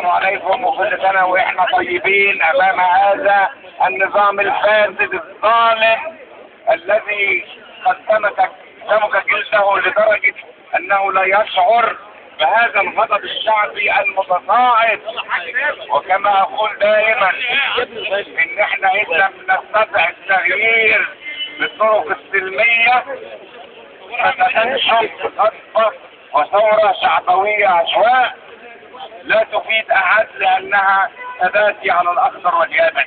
السلام عليكم وكل سنة وإحنا طيبين أمام هذا النظام الفاسد الظالم الذي قد سمك جلده لدرجة أنه لا يشعر بهذا الغضب الشعبي المتصاعد. وكما أقول دائما إن إحنا إن لم نستطع التغيير بالطرق السلمية فتنشب غضبة وثورة شعبوية عشواء لا تفيد أحد لأنها تباتي على الأخضر واليابس.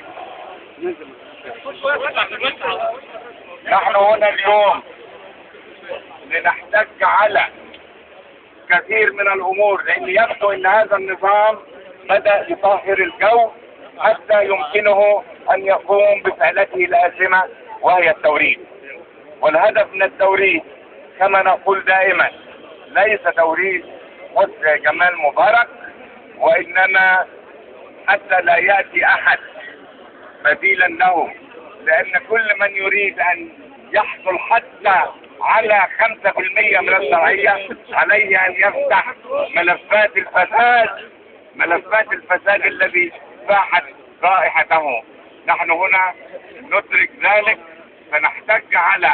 نحن هنا اليوم لنحتج على كثير من الأمور، لأن يبدو أن هذا النظام بدأ يطهر الجو حتى يمكنه أن يقوم بفعلته الآثمة وهي التوريد. والهدف من التوريد كما نقول دائما ليس توريد حسن جمال مبارك، وإنما حتى لا يأتي أحد بديلا له، لأن كل من يريد أن يحصل حتى على 5% من الشرعية عليه أن يفتح ملفات الفساد، ملفات الفساد الذي فاحت رائحته. نحن هنا ندرك ذلك، فنحتج على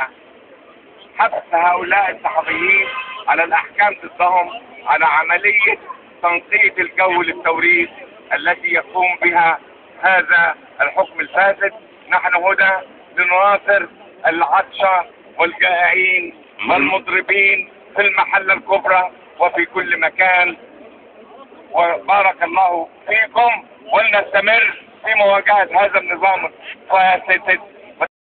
حبس هؤلاء الصحفيين، على الأحكام ضدهم، على عملية تنقية الجو للتوريد التي يقوم بها هذا الحكم الفاسد. نحن هنا لنناصر العطشة والجائعين والمضربين في المحلة الكبرى وفي كل مكان، وبارك الله فيكم، ولنستمر في مواجهة هذا النظام الفاسد.